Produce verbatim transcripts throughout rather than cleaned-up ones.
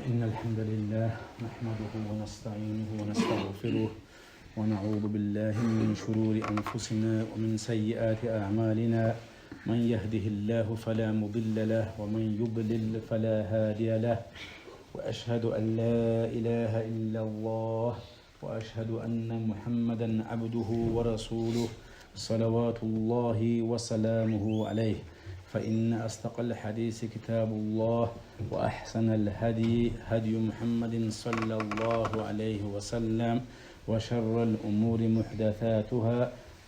إن الحمد لله نحمده ونستعينه ونستغفره ونعوذ بالله من شرور أنفسنا ومن سيئات أعمالنا. من يهده الله فلا مضل له ومن يضلل فلا هادي له. وأشهد أن لا إله إلا الله وأشهد أن محمدا عبده ورسوله، صلوات الله وسلامه عليه. فإن أصدق الحديث كتاب الله، وأحسن الهدي هدي محمد صلى الله عليه وسلم، وشر الأمور محدثاتها،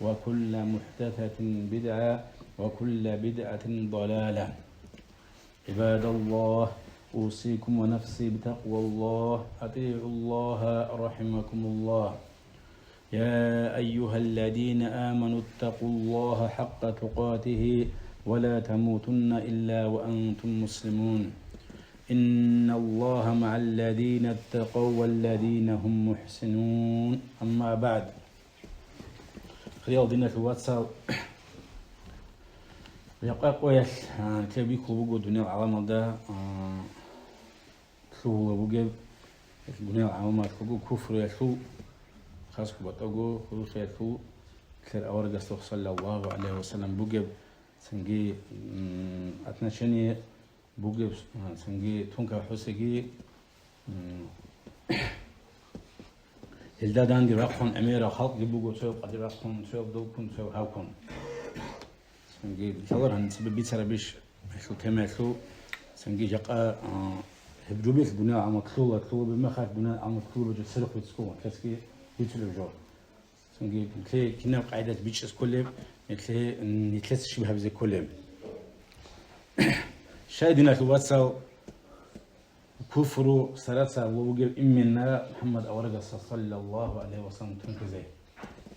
وكل محدثة بدعة، وكل بدعة ضلالة. عباد الله، أوصيكم ونفسي بتقوى الله، أطيعوا الله رحمكم الله. يا أيها الذين آمنوا اتقوا الله حق تقاته ولا تموتن إلا وأنتم مسلمون. إن الله مع الذين اتقوا والذين هم محسنون. أما بعد. Хириял диналъул вацал, жакъа къоялъ, а, нилъер бихьулеб буго дуниял гӀаламалда, а, лъугьулеб бугеб, дуниял гӀаламалъ буго куфруялъул, хасго батӀаго гьудулъиялъул нилъер аварагасда саллаллагьу гӀалайгьи ва саллам бугеб, цинги, м, отношение бугеб, а, цинги тункаб хӀусиги, м, гьелда данде рахъун гӀемерал халкъги буго, цояб къаде рахъун, цояб довкун, цояб гьавкун. Цинги лъалар гьаниб цебе бицарабищ гьелъул темаялъул, цинги жакъа, а, гьеб жубелъ дуниял гӀамал лъула, лъула бемехалъ дуниял гӀамал лъула жо церехъ бицго, кесги бицулеб жо. Цинги нилъее кинаб къайдалъ бичӀчӀизе кколеб, нилъее, нилъеца щиб гьабизе кколеб. Щай, диналъул вацал, куфру сараца гьабулеб бугеб именно МухӀаммад аварагасда саллаллагьу гӀалайгьи ва саллам тункизе.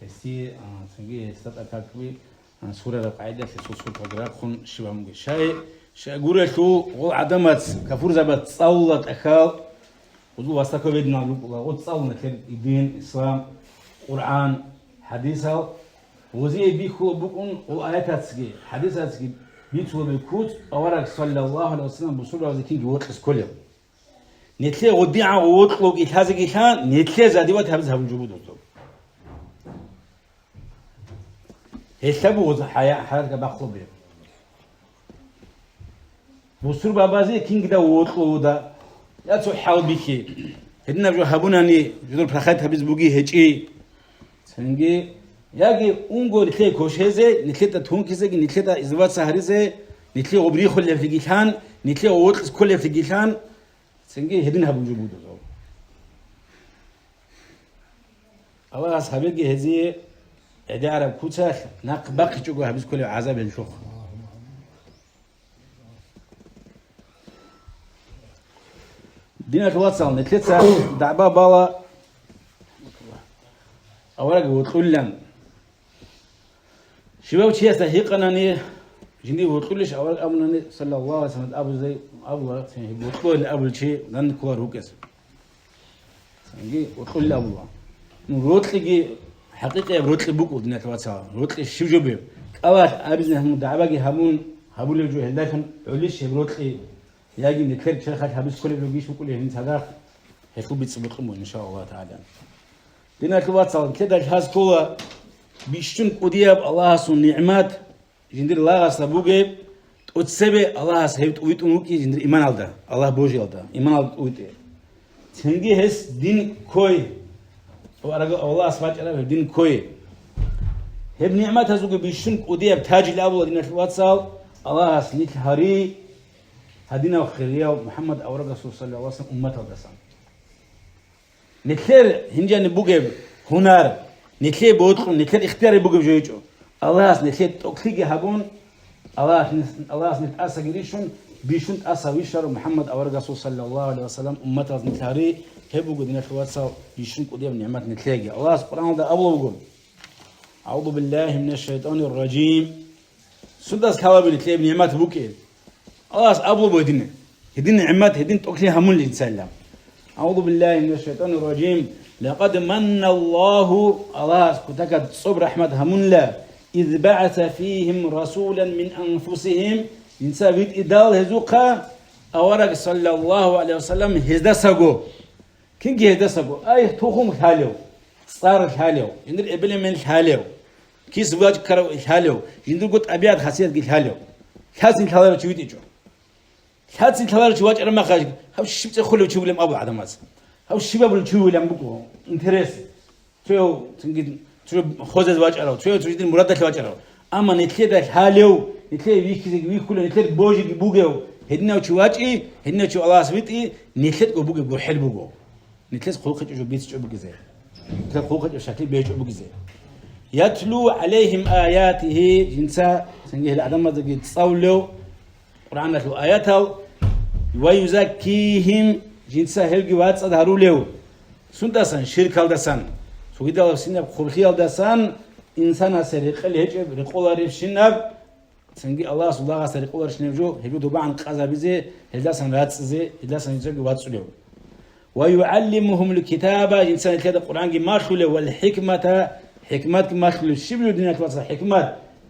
Гьесие, а, цинги гьесда тӀад какби, а, сурараб къайдалъ гьесул сурталда рахъун щиб гьабун бугеб. Щай, щай гурелъул гъол гӀадамац, кафурзабац цӀалула тӀахьал, Гьудул васакаб гьединал рукӀула, гъоцӀ цӀалуна ккер дин, ислам, Къуръан, хӀадисал. Гъозие бихьулеб букӀун гъол аятацги, хӀадисацги бицулеб куц авараг саллаллагьу гӀалайгьи ва саллам бусурбабазе кинги вокьизе кколеб. Нилъее гъодигӀан гъо вокьулевги лъазегилан, нилъее задиват гьабизе гьабулеб жо буго доб. Гьелъа буго гьая-, гьаракат бахъулеб. Бусурбабазе кинги дов вокьулев вуго, я цо хӀалбихьи. Гьединаб жо гьабунани, жидер прохать гьабизе бугищ гьечӀищ. Цинги, яги унго нилъее кошезе, нилъеда тункизеги, нилъеда издеваться гьаризе, нилъее гъоб рихулевлъигилан, нилъее гъо вокьизе кколевлъигилан, цинги гьедин гьабулеб жо буго доб. Аллагьас гьабеги гьезие гӀедегӀараб куцалъ нахъ бахъичӀого гьабизе кколеб гӀазаб гьелъухъ. Диналъул вацал, нилъеца дагӀба бала авараг вокьулилан. Щивав чиясда гьикъанани, жиндир вокьулищ авараг абунани, саллаллагьу гӀалайгьи ва саллам абузе, абула, цин гьеб вокьулев абулев чи данде кколар вукӀине. Цинги вокьулев абула. Ну, рокьиги хӀакъикъияб рокьи букӀун, диналъул вацал. Рокьи щиб жо бугеб? КӀалалъ абизе гьанун дагӀбаги гьабун, гьабулеб жо гьелдалъун гӀолищ гьеб рокьи, яги нилъер черхалъ гьабизе кколеб жогищ букӀулеб гьениб цадахъ, гьелъул бицун бокьун буго, иншааллагьу тагӀала. Диналъул вацал, нилъеда лъазе ккола бищун кӀудияб Аллагьасул нигӀмат, жиндир лагъасда бугеб, тӀоцебе Аллагьас гьеб тӀувитӀун вукӀин жиндир иманалда, Аллагь божиялда, иманалда тӀувитӀе. Цинги гьес дин ккой, Аллагьас бачӀараб гьеб дин ккой. Гьеб нигӀматазулги бищун кӀудияб тажил абула, диналъул вацал, Аллагьас нилъ гьари гьадинав хирияв МухӀаммад аварагасул саллаллагьу гӀалайгьи ва саллам умматалдасан. Нилъер гьинжани бугеб гьунар, нилъее бокьун, нилъер ихтияре бугеб жо гьечӀо. Аллагьас нилъее тӀокӀлъиги гьабун, Аллагьас нилъ-, Аллагьас нилъ тӀасаги рищун, бищун тӀаса вищарав МухӀаммад аварагасул саллаллагьу гӀалайгьи ва саллам умматалъ нилъ гьари, гьеб буго, диналъул вацал, бищун кӀудияб нигӀмат нилъееги. Аллагьас Къуръаналда абулеб буго: «АгӀузу биллагьи минаш шайтӀанир ражим». Сундас лъалаби нилъее нигӀмат букӀин? Аллагьас абулеб гьедине. Гьедин нигӀмат, гьедин тӀокӀлъи гьамулел инсанилан. АгӀузу биллагьи минаш шайтӀанир ражим. Лакъад манналлагьу, Аллагьас кутакаб цӀоб рахӀмат гьамунила, из багӀаса фигьим расулан мин анфусигьим, жинца витӀидал гьезухъа Авараг саллаллагьу гӀалайгьи вассалам гьездасаго, кинги гьездасаго, ай, тухум лъалев, цӀар лъалев, жиндир эбел-эмен лъалев, кис вачӀарав лъалев, жиндирго тӀабигӀат-хасиятги лъалев. Лъацин лъаларав чи витӀичӀо. Лъацин лъаларав чи вачӀараб мехалъ, гьав щиб цӀехолев чи вулеб абу гӀадамаз. Гьав щиб абулев чи вулеб буго, интерес. Цояв цинги цо хозез вачӀарав, цояв цо жидер мурадалъе вачӀарав. Амма нилъеда лъалев, нилъее вихьизеги вихьулев, нилъер божиги бугев гьединав чи вачӀи, гьединав чи Аллагьас витӀи, нилъедго бугеб гурхӀел буго. Нилъез хъулухъичӀо жо бицичӀо бугезе. Нилъер хъулухъичӀо шакли бечӀо бугезе. Ятлу гӀалайгьим аятигьи, жинца цинги гьел гӀадамаздаги цӀалулев, Къуръаналъул аятал, ва юзаккигьим, жинца гьелги вацӀцӀад гьарулев. Сундасан? Ширкалдасан, цогидалабсинаб хъублъиялдасан, инсанасе рекъел гьечӀеб, рекъоларебщинаб, цинги Аллагьасул лагъасда рекъоларищинаб жо, гьеб жо добагӀан къазабизе, гьелдасан рацӀцӀизе, гьелдасан жинцаги вацӀцӀулев. Ва югӀаллимугьумул китаба, жинца нилъеда Къуръанги малъулев, вал хӀикмата, хӀикматги малъулев. Щиб жо, диналъул вацал, хӀикмат?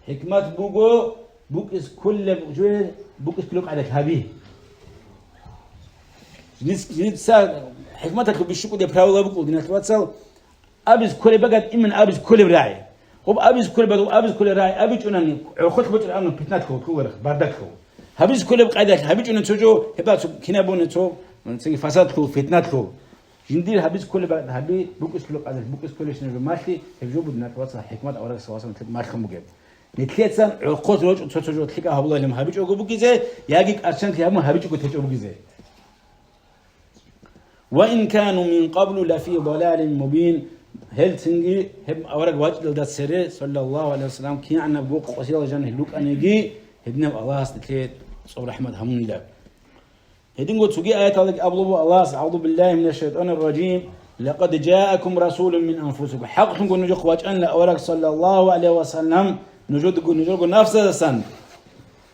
ХӀикмат буго букӀис кколеб жо, букӀис кколеб къагӀидалъ гьаби. Жинц-, жинца хӀикматалъул бищукъулеб правила букӀул, диналъул вацал, абиз кколеб багат иман абиз кколеб рагӀи. Гъоб абиз кколеб багат абиз кколеб рагӀи абичӀунани, гӀохолъ бачӀараб абун питналъул кколарах, бардаклъул. Гьабиз кколеб къайдалъ гьабичӀунан цо жо, гьеб дацун кинабуна цо, цинги фасадлъул, фитналъул. Жиндир гьабиз кколеб багат гьаби, букӀис кколеб къайдалъ букӀис кколебщинаб жо малъи, гьеб жо буго диналъул вацал хӀикмат аварагас саллаллагьу гӀалайгьи вассалам малъун бугеб. Нилъецан гӀохолъ рочӀун цо-цо жо лъикӀаб гьабуларилан гьабичӀого бугезе, яги кӀарччанлъи гьабун гьабичӀого течӀо бугезе. Ва ин кану мин къаблу лафи далалин мубин. Гьел цинги гьеб авараг вачӀиналда цере, саллаллагьу гӀалайгьи вассалам, кигӀанабго къосиялда жанир рукӀаниги, гьединав Аллагьас нилъее цӀоб рахӀмат гьабунила. Гьединго цоги аяталдаги абулеб буго Аллагьас: «АгӀузу биллагьи минаш шайтӀанир ражим. Лакъад жаакум расулун мин анфусикум». ХӀакълъунго нужехъ вачӀанила авараг, саллаллагьу гӀалайгьи вассалам, нужедаго, нужерго нафсаздасан.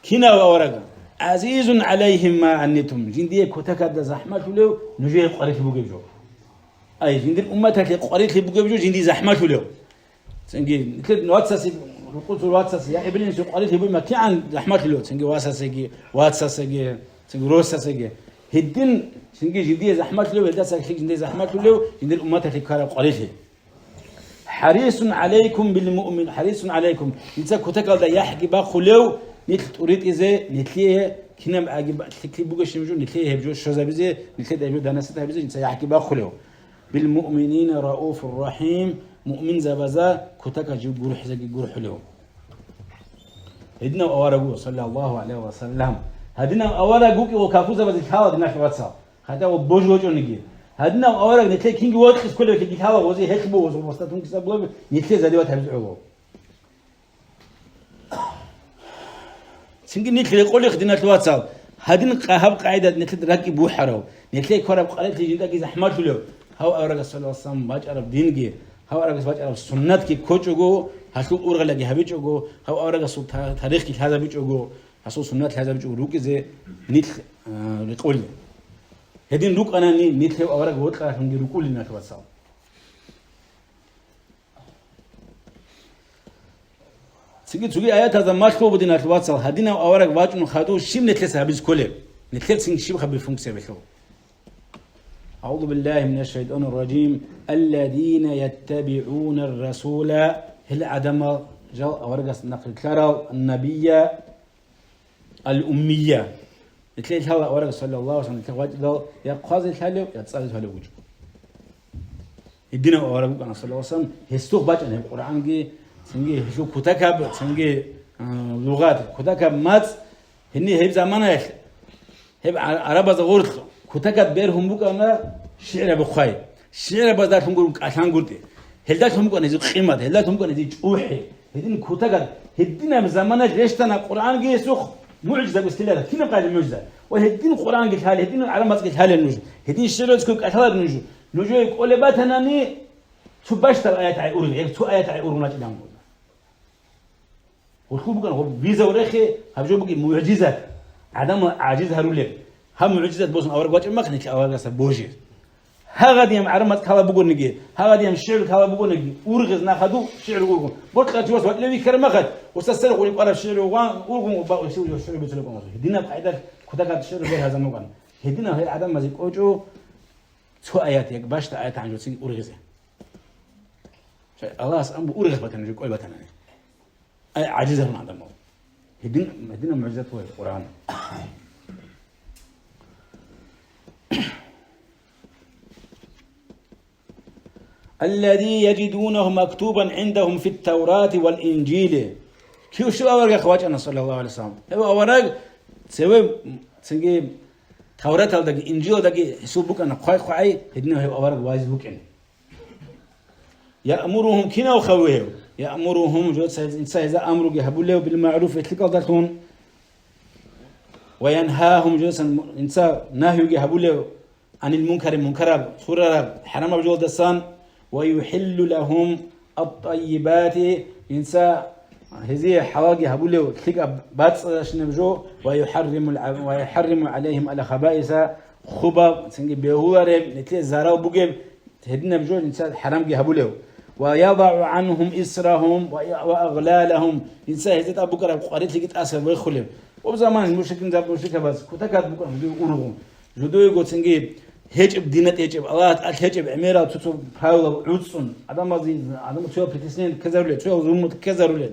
Кинав авараг? «ГӀазизун гӀалайгьи ма гӀанитум». Жиндие кутакалда захӀмалъулев нужее къварилъи бугеб жо. Ай, жиндир умматалъе къварилъи бугеб жо жиндие захӀмалъулев. Цинги, нилъер вацасе, рукъуцул вацасе, я эбел-инсуе къварилъи бугеб ма кигӀан захӀмалъулев, цинги васасеги, вацасеги, цинги росасеги. Гьедин, цинги жиндие захӀмалъулев, гьелдаса лъикӀ жиндие захӀмалъулев, жиндир умматалъе ккараб къварилъи. «ХӀарисун гӀалайкум бил муъмин», «хӀарисун гӀалайкум». Жинца кутакалда яхӀги бахъулев, нилъ тӀуритӀизе, нилъее кинаб гӀаги ба-, лъикӀлъи бугебщинаб жо, нилъее гьеб жо щвезабизе, нилъеда гьеб жо данасат гьабизе, жинца яхӀги бахъулев. «Бил муъминина рауфур рахим», муъминзабазда кутакалда жив гурхӀизеги гурхӀулев. Гьединав авараг вуго, саллаллагьу гӀалайгьи вассалам. Гьадинав авараг вукӀине капурзабазе лъала, диналъул вацал. Гьадав божи вачӀониги. Гьадинав авараг нилъее кинги вокьизе кколев, кинги лъала, гъози гьелъ буго, гъоз мустатун киса бугеб, нилъее задевать гьабизе гӀоло. Цинги нилъ рекъолихъ, диналъул вацал, гьадин къа-, гьаб къагӀидат нилъеда ракӀи бухӀарав, нилъее ккараб къварилъи жиндаги захӀмалъулев, гьав аварагас, саллаллагьу гӀалайгьи вассалам, бачӀараб динги, гьав аварагас бачӀараб суннатги ккочӀого, гьалъул ургъелаги гьабичӀого, гьав аварагасул та-, тарихги лъазабичӀого, гьасул суннат лъазабичӀого рукӀизе нилъ, а, рекъолин. Гьедин рукӀанани, нилъ гьев авараг вокьаралъунги рукӀулин, диналъул вацал. Цинги цоги аятазда малъула буго, диналъул вацал, гьадинав авараг вачӀун хадув щиб нилъеца гьабизе кколеб? Нилъер цинги щиб гьабил функция белъул? «АгӀузу биллагьи минаш шайтӀанир ражим. Алладина яттабигӀунар расула». Гьел гӀадамал жал аварагасда нахърилълъарал, «аннабия», «Ал-уммия». Нилъее лъала авараг, саллаллагьу гӀалайгьи вассалам, нилъее вачӀидал я хъвазе лъалев, я цӀализе лъалев вугев. Гьединав авараг вукӀана, саллаллагьу гӀалайгьи вассалам, гьесухъ бачӀана гьеб Къуръанги, цинги гьелъул кутакаб, цинги, а, лугъат, кутакаб мацӀ. Гьенир гьеб заманаялъ гьеб ар-, арабазда гъорлъ кутакаб бергьун букӀана шигӀрабухъай. ШигӀрабаздалъун гурун кӀалъангутӀи. Гьелдалъун букӀана гьезул къимат, гьелдалъун букӀана гьезул чӀухӀи. Гьедин кутакаб, гьединаб заманалъ рещтӀана Къуръанги гьесухъ, мугӀжизаб истилара, кинаб къайда мугӀжиза? Ва гьедин Къуръанги лъалел, гьедин араб мацӀги лъалел нуж. Гьедин шигӀралъ кколеб кӀалъалел нуж. Нужее кӀолеб батанани, цо бащдаб аят гӀай ургъи, цо аят гӀай ургъун рачӀинан. Гьелъул букӀана гьеб виза варехе, гьаб жо бугеб мугӀжизат, гӀадамал гӀажиз гьарулеб. Гьаб мугӀжизат босун авараг вачӀараб мехалъ нилъ аварагасда божи. Гьагъадияб гӀарамат ккала бугониги, гьагъадияб шигӀр ккала бугониги, ургъизе нахъадул шигӀр ургъун. Бокьарав чи вас вакӀлев вихьараб мехалъ, устаз церехъ гъури кӀвараб шигӀр ургъун, ургъун ва гьесул шигӀр бицунеб кӀван. Динаб къайдалъ Кутакаб шагьаралда гьезда мукъана. Гьединал гьел гӀадамазе кӀочӀо цо аят, я бащдаб аят гӀанжуцин ургъизе. Аллагьас амру ургъизе батана, жо кӀвай батанани. Ай, гӀажизарун гӀадамал. Гьедин, гьединаб мугӀжизат буго Къуръан. الذي يجدونه مكتوبا عندهم في التوراة والإنجيل. Кив щив аварагахъ вачӀана, саллаллагьу гӀалайгьи ва саллам? Гьев авараг цеве цинги Тавраталдаги Инжилалдаги гьесул букӀана хъвай-хъвай, гьединав гьев авараг вайз вукӀин. يأمرهم, кинав хаву гьев? يأمرهم, жо ца-, инса гьезда амруги гьабулев, بالمعروف, лъикӀалдалъун. وينهاهم, жо ца-, инса нагьюги гьабулев, عن المنكر, мункараб, сурараб, хӀарамаб жолдасан. ويحل لهم الطيبات, инса гьезие хӀалалги гьабулев лъикӀаб бацӀцӀадашинаб жо. ويحرم الع-, ويحرم عليهم الخبائث, хубаб, цинги бегьулареб, нилъее зарал бугеб, гьединаб жо жинца хӀарамги гьабулев. ويضع عنهم إصرهم وأغلالهم, жинца гьезда тӀад букӀараб къварилъиги тӀаса вехулев. Гьеб заман мушрикин-, мушрикабаз кутакаб букӀана жидее ургъун. Жидеего цинги гьечӀеб дина тӀечӀеб, Аллагьас тӀад гьечӀеб гӀемерал цо-цо правилал гӀуцӀцӀун, гӀадамазе, гӀадамал цоял притеснение ккезарулел, цоял зулму ккезарулел.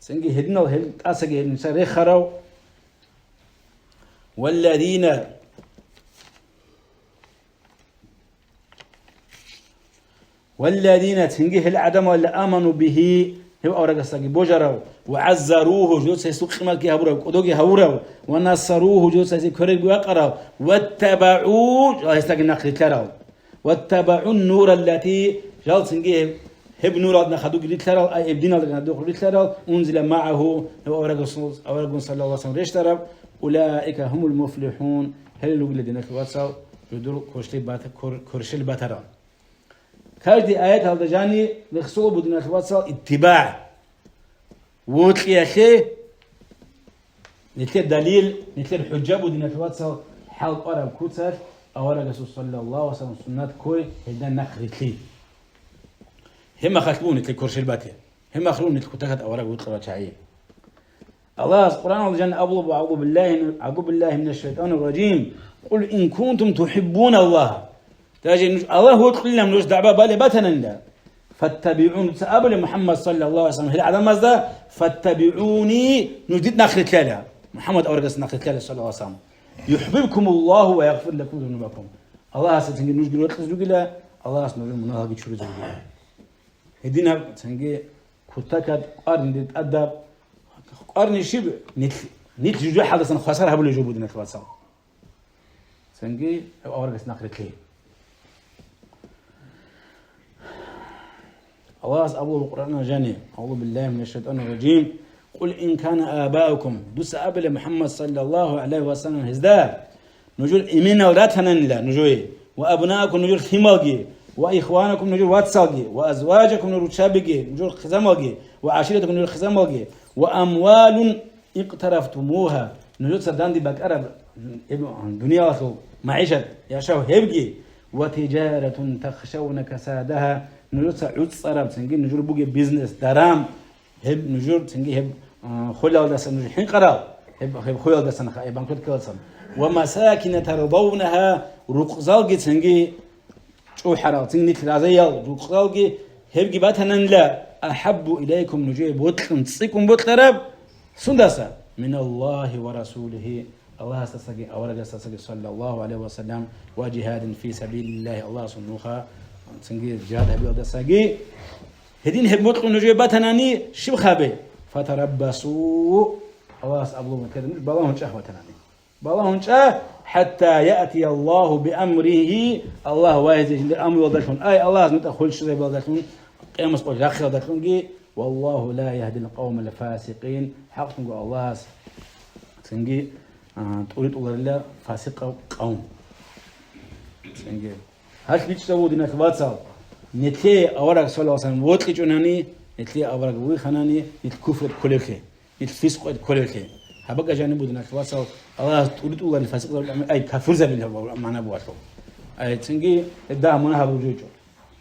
Цинги гьединал гьел тӀасаги гьел жинца рехарав. والذين والذين, цинги гьел гӀадамал, آمنوا به, гьев аварагасдаги божарав, وعزروه, жидеца гьесул къиматги гьабурав, кӀодоги гьавурав, ونصروه, жидеца гьесие кверги вакъарав, واتبعوا, жал гьесдаги нахърилълъарал, واتبعوا النور التي, жал цинги гьеб, гьеб нуралда хадуги рилълъарал, ай, гьеб диналда хадуги рилълъарал, أنزل معه, гьев аварагас-, аварагун, саллаллагьу гӀалайгьи ва саллам, рещтӀараб, أولئك هم المفلحون, гьел ругила, диналъул вацал, жидер кверщел бата-, квер-, кверщел батарал. Каждый аяталда жаниб рехсолеб буго, диналъул вацал, иттибагӀ. Вокьиялъе нилъер далил, нилъер хӀужа буго, диналъул вацал, хӀалкӀвараб куцалъ аварагасул, саллаллагьу гӀалайгьи ва саллам, суннат ккой, гьелда нахърилълъи. Гьеб мехалъ буго нилъер кверщел бати. Гьеб мехалъ буго нилъ кутакаб авараг вокьарал чагӀи. Аллагьас Къуръаналда жаниб абулеб буго: أعوذ بالله، أعوذ بالله من الشيطان الرجيم. قل إن كنتم تحبون الله. Даже нуж Аллагь вокьулилан нуж дагӀба балеб батананила, فاتبعون, дуца абулеб, МухӀаммад, саллаллагьу гӀалайгьи ва саллам, гьел гӀадамазда, فاتبعوني, нуж дида нахърилълъайила, МухӀаммад аварагасда нахърилълъайила, саллаллагьу гӀалайгьи ва саллам. يحببكم الله ويغفر لكم ذنوبكم. Аллагьас цинги нужги рокьизе ругила, Аллагьас нужер мунагьалги чуризе ругила. Гьединаб цинги кутакаб къварниде тӀадаб, къварни щиб? Нилъ, нилъ жужахӀалдасан хвасар гьабулеб жо буго, диналъул вацал. Цинги гьев аварагасда нахърилълъи. Аллагьас абулеб Къуръаналда жаниб: أعوذ بالله من الشيطان الرجيم. قل إن كان آباؤكم, дуца абила, МухӀаммад, саллаллагьу гӀалайгьи ва саллам, гьезда, нужер эменал ратананила нужее, وأبناؤكم, нужер лъималги, وإخوانكم, нужер вацалги, وأزواجكم, нужер руччабиги, нужер хъизамалги, وعشيرتكم, нужер хъизамалги, وأموال اقترفتموها, нужеца данде бакӀараб, эб-, дуниялалъул магӀишат, яшав гьебги, وتجارة تخشون كسادها, нужеца гӀуцӀцӀараб цинги нужер бугеб бизнес, даран, гьеб нужер цинги гьеб, а, холелдасан нуж хӀинкъарал, гьеб, гьеб холелдасан, гьеб банкрот ккелалдасан. ومساكن ترضونها, рукъзалги цинги чӀухӀарал, цин нилъ разиял рукъзалги, гьебги батананила, أحب إليكم, нужее бокьун, цӀикӀкӀун бокьараб, сундаса? من الله ورسوله, Аллагьасдасаги аварагасдасаги, саллаллагьу гӀалайгьи ва саллам, وجهاد في سبيل الله, Аллагьасул нухда цинги жигьад гьабиялдасаги. Гьедин гьеб бокьун нужее батанани, щиб хабе? فتربصوا, Аллагьас абулеб буго, нуж балагьун чӀа батанани. Балагьун чӀа, حتى يأتي الله بأمره, Аллагь вайзе жиндир амруялдалъун, ай, Аллагьас нутӀа хвел щвезабиялдалъун, къиямас къо рахъиялдалъунги, والله لا يهدي القوم الفاسقين, хӀакълъунго Аллагьас цинги, а, тӀуритӀуларила фасикъав къавм. Цинги. Гьалъ бичӀчӀа буго, диналъул вацал, нилъее авараг, саллаллагьу гӀалайгьи ва саллам, вокьичӀонани, нилъее авараг виханани, нилъ куфрат кколеблъи. Ил фискъ кколеблъи. Гьаб бакӀа жаниб буго, диналъул вацал, Аллагьас тӀуритӀуларел фасикъзабилан, ай, кафирзабилан магӀна буго гьалъул. Ай, цинги гьеб дагь мунагь гьабураб жо гьечӀо.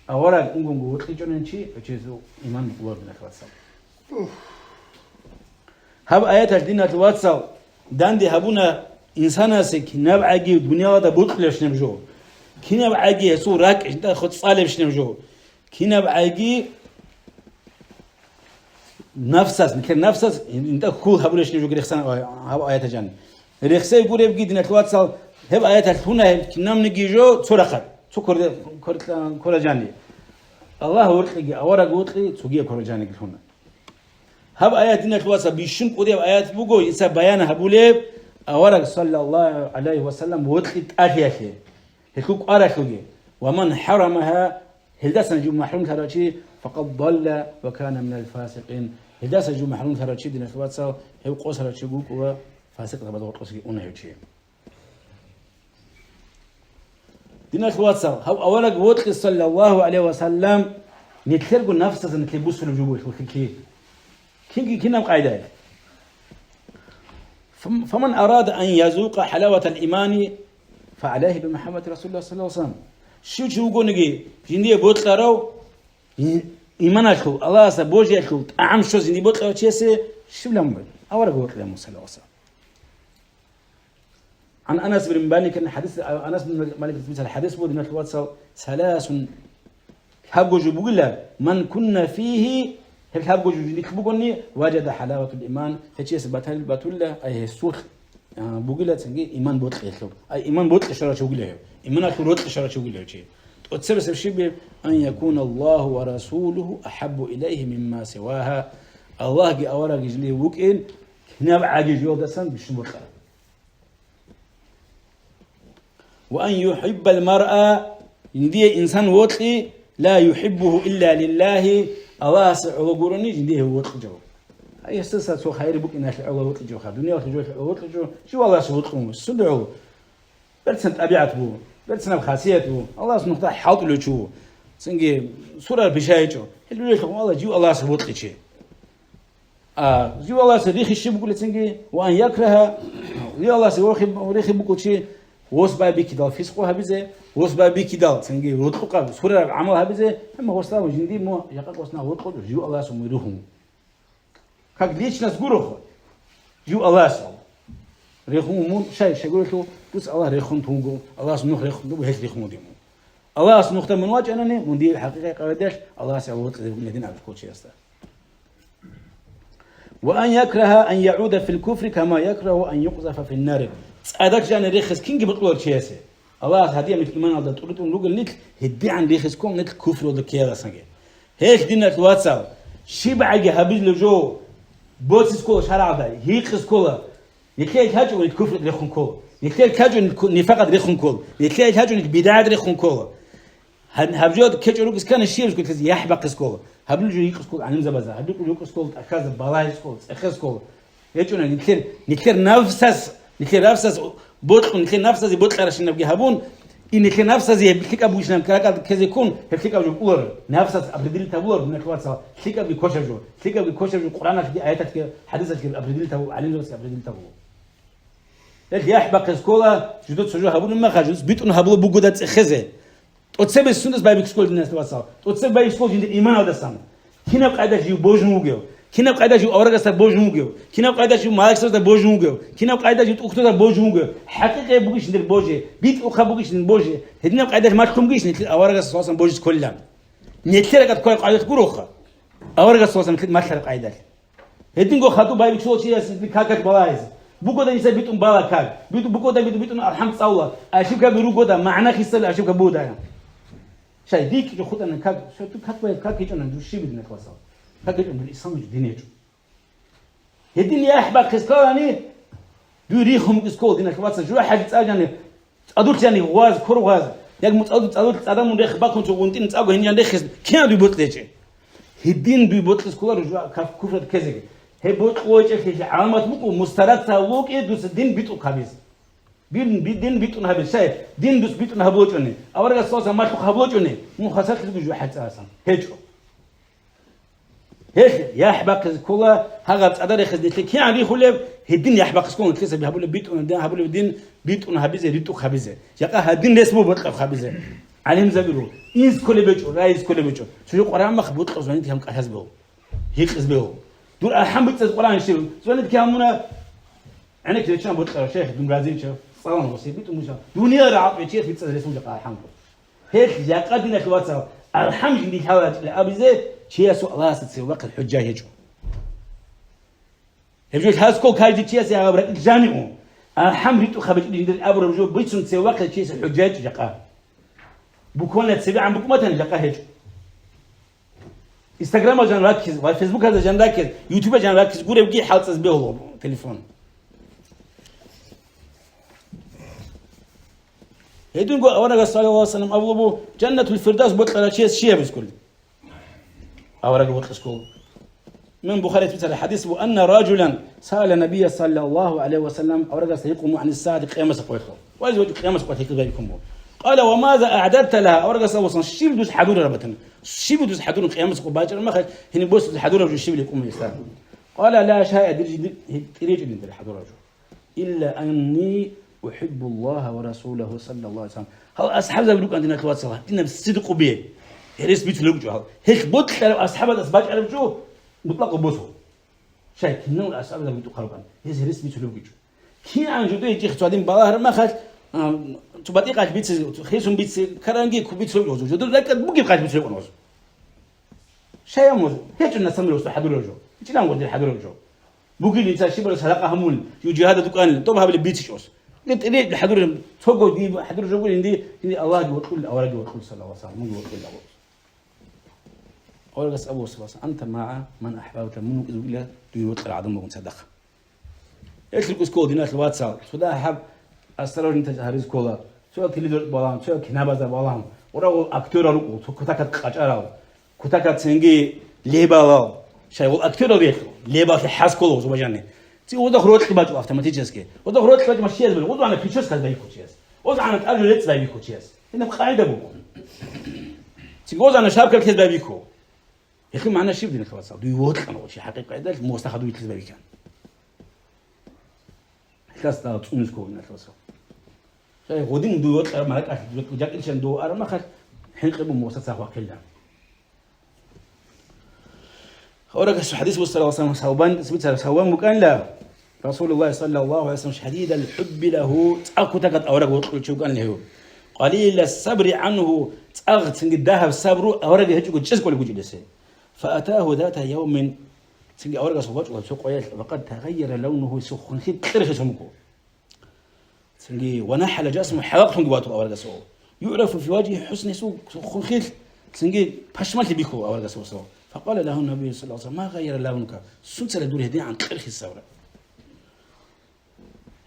Авараг унгунго вокьичӀонани чи, гьев чиясул иман букӀунаро, диналъул вацал. Гьаб аяталъ, диналъул вацал, данде гьабуна инсанасе кинаб гӀаги дуниялада бокьулебщинаб жо, кинаб гӀаги гьесул ракӀ жинда хоцӀцӀалебщинаб жо, кинаб гӀаги нафсас, нилъер нафсас жинда хьул гьабулебщинаб жо рехсан гьаб аяталъ жани. Рехсей гуребги, диналъул вацал, гьеб аяталъ лъуна гьеб кинабниги жо цо рахъат, цо кор-, кор-, кора жани. Аллагь вокьиги, авараг вокьи, цогияб кора жаниги лъуна. Гьаб аят, диналъул вацал, бищун кӀудияб аят буго, инса баян гьабулеб авараг, саллаллагьу гӀалайгьи ва саллам, вокьи тӀалъиялъе, гьелъул кӀваралъуги. «Ва ман хӀарамагьа», гьелдасан жив махӀрумлъарав чи, «факъад далла ва кана минал фасикъин», гьелдаса жив махӀрумлъарав чи, диналъул вацал, гьев къосарав чи вукӀула, фасикъзабазда гъоркьосаги уна гьев чи. Диналъул вацал, гьав авараг вокьи, саллаллагьу гӀалайгьи ва саллам, нилъерго нафсазда нилъее бусулеб жо буго гьелъул хирлъи. Кинги кинаб къайдаялъ. Фам-, «фаман арада ан язукъа хӀалаватал имани, фагӀалайгьи би МухӀаммадин расулиллагь саллаллагьу гӀалайгьи ва саллам». Щив чи вугониги жиндие бокьарав, и-, иманалъул, Аллагьасда божиялъул тӀагӀам щвезе жиндие бокьарав чиясе щиб ламун? Авараг вокьи ламун, саллаллагьу гӀалайгьи ва саллам. عن أنس بن مالك حديث، Анас бин Малик, мисал, хадис буго, диналъул вацал, ثلاث, лъабго жо бугила, من كن فيه, гьеб лъабго жо жиндилъ бугони, وجد حلاوة الإيمان, гьев чияс батал-, батулла, ай гьесулъ, а, бугила цинги иман бокьи гьелъул. Ай иман бокьи щварав чи вугила гьев. Иманалъул рокьи щварав чи вугила гьев чи. ТӀоцебесеб щиб? أن يكون الله ورسوله أحب إليه مما سواها. Аллагьги аварагги жиндие вукӀин, кинаб гӀаги жоялдасан бищун бокьараб. «Ва ан юхӀиббал маръа», жиндие инсан вокьи, «ла юхӀиббугьу илла лиллагьи», Аллагьасе гӀоло гурони жиндие гьев вокьичӀо. Гьесдаса цо хайир букӀиналъе гӀоло вокьичӀоха, дуниялалъул жоялъе гӀоло вокьичӀо, жив Аллагьасе вокьун, сунда гӀоло. Берцинаб тӀабигӀат буго, берцинаб хасият буго, Аллагьас нухда хӀалтӀулев чи вуго, цинги сурар бишайичӀо. Гьел ружелъухъ Аллагь жив Аллагьасе вокьичи. А, жив Аллагьасе рихи щиб букӀулецинги, ва ан якрагьа, жив Аллагьасе рохи-, рихи букӀучи, ос байбихьидал фискъу гьабизе, ос байбихьидал цинги рокьукъаб, сурараб гӀамал гьабизе, гьанна гъосда жинди мун жакъа къосна рокьо, жив Аллагьасе мун рухун. Как личность гурохъо, жив Аллагьасе рехун мун, шай, шагурелъул, дус Аллагь рехун тунго, Аллагьас нух рехун дуго, гьелъ рехун вугев мун. Аллагьас нухда мун вачӀанани, мун дие хӀакъикъи къагӀидаялъ Аллагьасе гӀоло вокьизе букӀине дин абулъ кколчиясда. «Ва ан якрагьа ан ягӀуда фил куфри кама якрагьу ан юкъзафа фин нари». ЦӀадак жани рехес кинги бокьулар чиясе, Аллагьас гьадияб мехалъ иманалда тӀуритӀун ругел нилъ, гьедигӀан рехес ккол нилъ куфруялда ккеялдасанги. Гьелъ, диналъ вацал, щибгӀаги гьабилеб жо боцис ккола шаргӀалда, гьикъис ккола. Нилъее лъачӀо нилъ куфрат рехун ккола. Нилъее лъачӀо нилъ ку-, нифакъат рехун ккола. Нилъее лъачӀо нилъ бидгӀат рехун ккола. Гьаб-, гьаб жо кечӀо ругес ккани щиб жо кколъизе яхӀ бахъис ккола. Гьаб жо йикъис ккола гӀалимзабазда. Гьаб жо йикъис ккола тӀахьазда, балагьис ккола, цӀехес ккола. ГьечӀо нилъер, нилъер нафсас, нилъер нафсас бокьун, нилъер нафсазе бокьаращинабги гьабун, и нилъер нафсазе гьеб лъикӀаб бугищинаб ракӀалде ккезе ккун, гьеб лъикӀаб жо кколаро. Нафсас определить гьабуларо, диналъ вацал, лъикӀабги квешаб жо. ЛъикӀабги квешаб жо Къуръаналъги, аяталъги, хӀадисалъги определить гьабу-, гӀалимзабазги определить гьабула. Гьел яхӀ бахъес ккола, жидеца цо жо гьабулеб мехалъ, жидеца битӀун гьабулеб бугода цӀехезе. ТӀоцебе сундас байбихьи ккола, диналъ вацал? ТӀоцебе байбихьи ккола жиндир иманалдасан. Кинаб къайда жив божун вугев? Кинаб къайда жив аварагасда божун вугев? Кинаб къайда жив маликзабазда божун вугев? Кинаб къайда жив тӀухьдузда божун вугев? ХӀакъикъияб бугищ жиндир боже, битӀухъаб бугищ жиндир боже. Гьединаб къайда малъун бугищ нилъер аварагас саллаллагьу гӀалайгьи ва саллам божизе кколилан? Нилъер ракӀалде кколеб къайдалъ гуроха. Аварагас саллаллагьу гӀалайгьи ва саллам нилъер малъараб къайдалъ. Гьединго хадуб байбихьулев чиясе как балагьизе. Бугода инса битӀун бала как. БитӀу-, бугода битӀу-, битӀун алхӀамд цӀалула. Ошибкаби ругода, магӀна хисали ошибка бугода. Шай, дикьичӀо хутӀана как, шай, ту как бай-, как гьечӀона, жуши бидина классал. Как гьечӀона, дур ислам дин гьечӀо. Гьедин яхӀ бахъес кколани, дуй рихун букӀис ккол, диналъ вацал, жура хӀаги цӀа жани, цӀадулъ жани гъваз, кор гъваз, як мун цӀадулъ, цӀадулъ цӀадамун рехс бахъун цо гъунтӀин цӀаго гьениян рехес, кинав дуй бокьечӀе? Гьедин дуй бокьес кколаро жура каф-, куфрат ккезеги. Гьеб бокьулечӀелъи гӀаламат букӀу, мустарат лукӀи дуца дин битӀухъ гьабиз. Дин, би-, дин битӀун гьабиз, шай, дин дус битӀун гьабулечӀони, аварагас цоясда малъухъ гьабулечӀони, мун хвасарлъизеги жура хӀай цӀарасан. ГьечӀо. Гьелъ яхӀ бахъизе ккола, гьагъаб цӀадарехъизе нилъее кигӀан рихулеб, гьедин яхӀ бахъизе ккола нилъеца гьабулеб битӀун, гьабулеб дин битӀун гьабизе, ритӀухъ гьабизе. Жакъа гьадин рес буго бокьухъ гьабизе. ГӀалимзаби руго. Инз кколеб гьечӀо, райиз кколеб гьечӀо. Цо жо Къуръан мах бокьа, звонить гьабун кӀалъаз бегьу. Гьикъиз бегьу. Дур архӀан бицӀаз Къуръан щиб? Звонить гьабуна. ГӀенекке реччан бокьарав шайх, дун разиличав, цӀалан гъосие битӀун муса. Дуниял рагӀалъ чияс бицӀцӀазе ресун жакъа алхӀам. Гьелъ жакъа, диналъ вацал, алхӀам жиндилъ гьаварачӀила абизе, чиясул Аллагьасда цеве вахъин хӀужа гьечӀо. Гьеб жо лъаскол каждый чиясе гьаб ракӀил жанигӀун. АлхӀам ритӀухъаб гьечӀо жиндир абураб жо бицун цеве вахъин чиясе хӀужа гьечӀо жакъа. Буквально цебегӀан букӀун батани жакъа гьечӀо. Инстаграмалда жан раккиз ва Фейсбукалда жан раккиз, Ютубалда жан раккиз гуребги хӀалцӀаз бегьула телефон. Гьединго аварагас, саллаллагьу гӀалайгьи ва саллам, абулеб буго, Жаннатул Фирдавс бокьарав чияс щиб гьабизе кколеб? Авараг вокьизе ккола. Имам Бухарияс бицараб хӀадис буго, анна ражулан саала набия, саллаллагьу гӀалайгьи ва саллам, аварагас гьикъун буго гӀанис сагӀати, къиямасеб къоялъул. Вайзе вачӀун къиямасеб къоялъ гьикъизаб гьикъун буго. Къала, ва маза аъдадта лагьа, аварагас абусан, щиб дуца хӀадурараб батани? Щиб дуца хӀадурун къиямасеб къо бачӀараб мехалъ, гьениб босизе хӀадураб жо щибилеб кӀун буго гьесда? Къала, ла шайъа, дир жиндир гьеб тӀиричӀо дир хӀадураб жо. Илла анни ухӀиббуллагьа ва расулагьу, саллаллагьу гӀалайгьи ва саллам. Гьал асхӀабзаби рукӀана, диналъ вацал, гьадинаб сидкъу бе. Гьерес бицунеб букӀа гьал. Гьелъ бокьараб асхӀабас бачӀараб жо мутӀлакъ босо. Шай, кинал асхӀабзаби рукӀараб букӀана, гьез гьерес бицунеб букӀа. КигӀан жо дой, жихъ цо гьадин балагьараб мехалъ, а, цо батӀикъалъ бицизе, хисун бицизе, каранги бицунеб жо. Жодор ракӀад бугеб къалъ бицунеб жо. Шай гьамуз, гьечӀо насамросда хӀадураб жо. ГьечӀилан гъодир хӀадураб жо. Бугилин ца щибала садакъа гьамун, жив жигьадалде вукӀанин, тӀоб гьабилеб бицичӀос. Гьеб тӀиричӀел хӀадураб, цого диб хӀадураб жо гурин, дир, дир Аллагьги вокьулел, аварагги вокьулел, саллаллагьу гӀалайгьи ва саллам, мунги вокьулел абу. Аварагас абу, саллаллагьу гӀалайгьи ва саллам, анта магӀа ман ахӀбабта, мун вукӀизе вугила дуе вокьарал гӀадамал гун цадахъ. Гьелъ рукӀине ккола, диналъ вацал, цо дагьаб осторожнитаз гьаризе ккола, цо телевизор балагьун, цо кинабазда балагьун, гъурав актёрал рукӀу, цо кутакат къачӀарал, кутакат цинги лебалал, шайгъул актёрал рехъу, лебаллъи хӀаз ккола гъуза бажани. Ци гъудахъ рокьи бачӀо автоматически. Гъудахъ рокьи бачӀ машиязбали, гъузана прическа байбихьу чияс. Гъузана тӀажу рецӀ байбихьу чияс. Гьеб къагӀида буго. Ци гъузана шапка ккез байбихьу. Гьелъул магӀна щиб, диналъ вацал? Дуй вокьана гъо чи хӀакъикъаталъ мустахӀаб дуй ккез байбихьан. Гьелъас дагьа цӀунез кколин алъуцал. Гъодин дуй вокьараб маракӀалъ жакӀилчан дов араб махалъ, хӀинкъи бу муса цахъ вахъилан. Аварагас хӀадис буссарал савбан, бицараб савбан букӀанила, Расулуллагь саллаллагьу гӀалайгьи ва саллам шадидал хӀубби лагьу, цӀакъ кутакат авараг вокьулев чи вукӀанила гьев. Къалилас сабри гӀангьу, цӀакъ цинги дагьаб сабру авараг гьечӀого чӀез кколеб гучӀилесе. Фаатагьу зата явмин, цинги аварагас вачӀула цо къоялъ, ва къад тагъайяра лавнугьу, цо хунхи кьерхисун буго. Цинги, ва нахӀала жасму, хӀалакълъунги ватула аварагас. ЮгӀрафу фи важгьи хӀусни, цо хунхилъ, цинги пашмалъи бихьула аварагас. Факъала лагьу Набий саллаллагьу гӀалайгьи ва саллам, ма гъайяра лавнука, сунцала дур гьедигӀан кьерхисавра?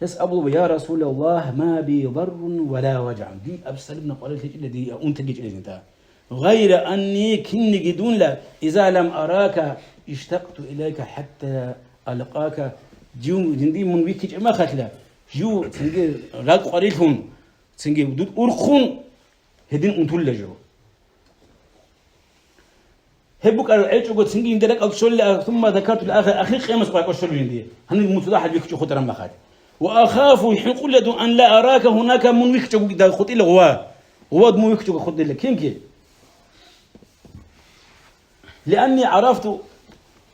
Гьес абула, я Расулаллагь, ма би даррун ва ла важагӀун. Дие абсолютно къварилъи гьечӀила, дие унтаги гьечӀила жинда. Гъайра анни, кинниги дунла, иза лам арака, иштакъту илайка хӀатта алкъака. Жив, жинди мун вихьичӀеб махалъа, жив цинги ракӀ къварилъун, цинги дур урхъун, гьедин унтулла жо. Гьеб букӀараб гьечӀого цинги жинди ракӀалде щолила, сумма закартул ахир, ахир къиямас къваракӀо щолила жинди. Гьанир мун цо дагьаб вихьичӀо хутӀараб махалъ. Ва ахафу, хӀинкъула дун, ан ла арака гьунака, мун вихьичӀого хутӀила гъува. Гъува мун вихьичӀого хутӀила. Кинги? Лианни гӀарафту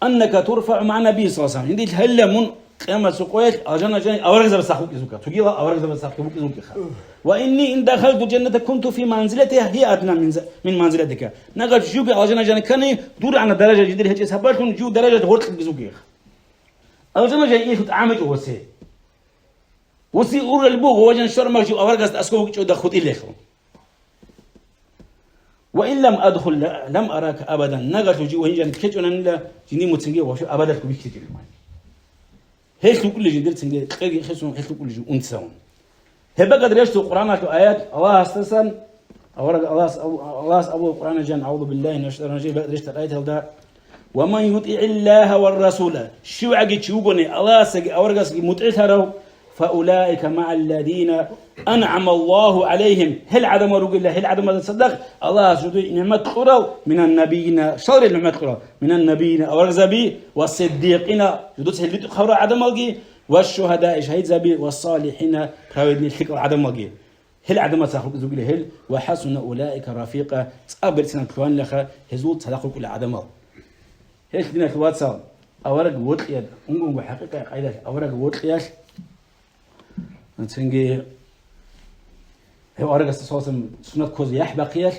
аннака турфагӀу магӀа Набий саллаллагьу гӀалайгьи ва саллам. Гьанир лъалила мун къиямасул къоялъ алжана жан аварагзабаз сах вукӀизе вукӀа. Цогиял аварагзабаз сах вукӀизе вукӀиха. Ва инни ин дахалту жанната кунту фи манзилати гьия адна мин за-, мин манзилатика. Нагагь жуги алжана жан ккани, дур гӀана даража жидер гьечӀес гьабаллъун, жив даража гъоркь бугезугех. Алжана жан иху тӀамичӀо васе. Васе урал буго, важан швармах жив аварагас асков вукӀичӀо да хутӀилелъул. Ва ин лам адхул ла-, лам арака абадан. Нагалъув жив вагьин жан ккечӀонанила, жиндир муцинги вашу абадалъго бихьичӀеб. Гьелъ вукӀулей жиндир цинги кьеги хисун, гьелъ вукӀулей жив унцавун. Гьеб бакӀад рещтӀу Къуръаналъул аят, Аллагьасдасан, авараг Аллагьас, Аллагьас абу Къуръана жан, аузу биллагьи минаш шайтанир ражим, бакӀад рещтӀу аяталда, «Ва ман ютигӀиллагьа ва расула», щивгӀаги чи вугони, Аллагьасги аварагасги мутӀигӀлъарав, «фа улаика магӀалладина анъамаллагьу гӀалайгьим», гьел гӀадамал ругила, гьел гӀадамазда цадахъ Аллагьас жидее нигӀмат кьурал, «минан набийина», щалрел нигӀмат кьурал, «минан набийина», аварагзаби, «ва сиддикъина», жидеца гьел ритӀухъ гьавурал гӀадамалги, «ва шугьадаи», шагьидзаби, «ва салихӀина», праведный лъикӀал гӀадамалги. Гьел гӀадамаца хутӀизе вугила гьел, «ва хӀасуна улаика рафикъа», цӀакъ берцинаб лъугьанилаха гьезул цадахъ рукӀула гӀадамал. Гьелъ, диналъ вацал, авараг вокьиялъ, унго-унго хӀакъикъа къайдалъ авараг вокьиялъ, Цинги гьев аварагасда саллаллагьу гӀалайгьи ва саллам суннат ккозе яхӀ бахъиялъ,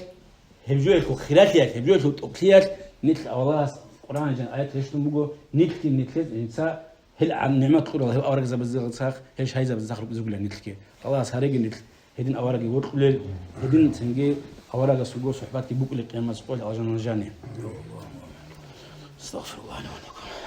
гьеб жоялъул хиралъиялъ, гьеб жоялъул тӀокӀлъиялъ нилъ Аллагьас Къуръан жан аят рещтӀун буго, нилъги нилъер, нилъеца гьел гӀан-, нигӀмат кьурал гьев аварагзабазда цадахъ, гьел шайзабазда цадахъ рукӀине бугилан нилъги. Аллагьас гьареги нилъ гьедин авараги вокьулел, гьедин цинги аварагасулго сухӀбатги букӀулел къиямасеб къоялъ алжан жаниб. Астагъфируллагь ли ва лакум.